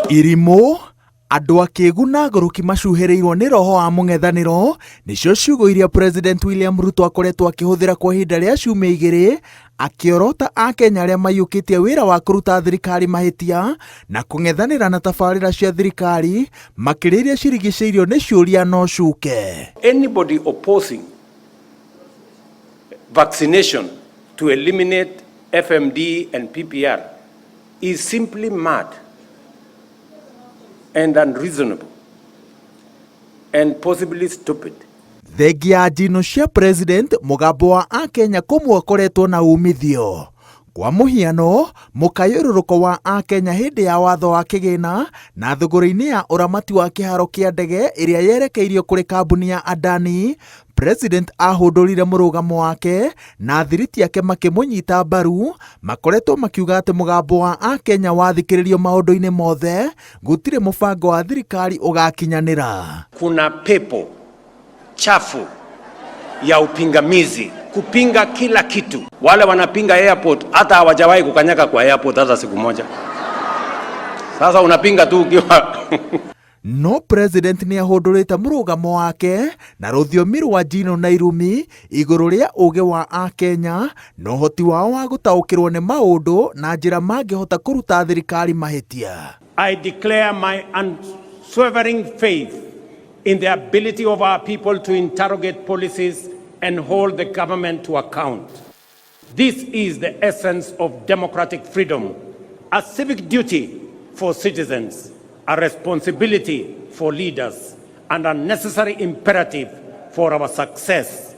Irimũ, andũ akĩgu na agũrũki macuhĩrĩirwo nĩ roho wa mũng'ethanĩro nĩcio ciugo iria President William Ruto akoretwo akĩhũthĩra kwa ihinda rĩa ciumia igĩrĩ akĩorota Akenya arĩa maiyũkĩtie wĩra wa kũruta thirikari mahĩtia na kũng'ethanĩra na tabarĩra cia thirikari makĩria iria cirigicĩirio nĩ ciũria na ũcuke. Anybody opposing vaccination to eliminate FMD and PPR is simply mad and unreasonable and possibly stupid. Thengia ya njino cia president, mũgambo wa Akenya kũmwe ũkoretwo na umithio. Kwa mũhiano, mũkayũrũrũko wa Akenya hĩndĩ ya watho wa kĩgĩna na thũgũrĩ-inĩ ya ũramati wa kĩharo kĩa ndege ĩrĩa yerekeirio kũrĩ kambuni ya Adani, President ahũndũrire mũrũgamo wake na thiriti yake makĩmũnyita mbaru, makoretwo makiuga atĩ mũgambo wa Akenya wathikĩrĩrio maũndũ-inĩ mothe, gũtirĩ mũbango wa thirikari ũgakinyanĩra. Kuna pepo chafu ya upingamizi kupinga kila kitu. Wale wanapinga airport hata hawajawahi kukanyaga kwa airport hata siku moja. Sasa unapinga tu ukiwa No president nĩ ahũndũrĩte mũrũgamo wake na rũthiomi rwa njino na irumi igũrũ rĩa ũgĩ wa Akenya na ũhoti wao wa gũtaũkĩrwo nĩ maũndũ na njĩra mangĩhota kũruta thirikari mahĩtia. I declare my unswerving faith in the ability of our people to interrogate policies and hold the government to account. This is the essence of democratic freedom, a civic duty for citizens, a responsibility for leaders, and a necessary imperative for our success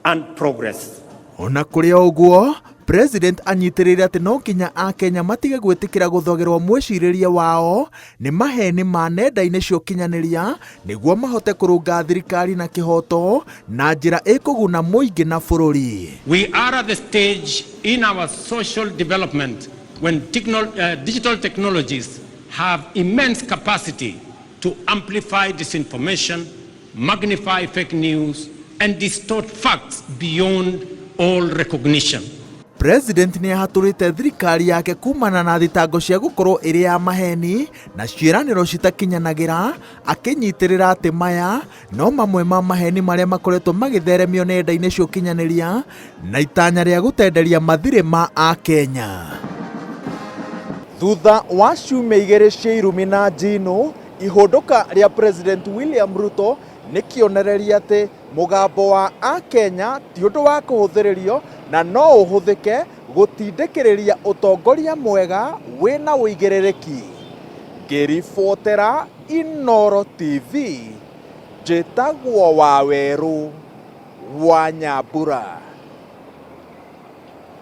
and progress. Ona kũrĩ o ũguo, President anyitĩrĩire atĩ no nginya Akenya matige gwĩtĩkĩra gũthogerwo mwĩcirĩrie wao nĩ maheni ma nenda-inĩ cia ũkinyanĩria nĩguo mahote kũrũnga thirikari na kĩhoto na njĩra ĩkũguna mũingĩ na bũrũri. We are at the stage in our social development when digital technologies have immense capacity to amplify disinformation, magnify fake news, and distort facts beyond all recognition. President nĩ ahatũrĩte thirikari yake kumana na thitango cia gũkorwo ĩrĩ ya maheni na ciĩranĩro citakinyanagĩra, akĩnyitĩrĩra atĩ maya no mamwe ma maheni marĩa makoretwo magĩtheremio nenda-inĩ cia ũkinyanĩria na itanya rĩa gũtenderia mathirĩ ma Akenya. Thutha wa ciumia igĩrĩ cia irumi na njino, ihũndũka rĩa President William Ruto nĩ kĩonereria atĩ mũgambo wa Akenya ti ũndũ wa kũhũthĩrĩrio na no ũhũthĩke gũtindĩkĩrĩria ũtongoria mwega wĩna ũigĩrĩrĩki. Ngĩribotera Inooro TV, njĩtagwo Wawerũ wa Nyambura.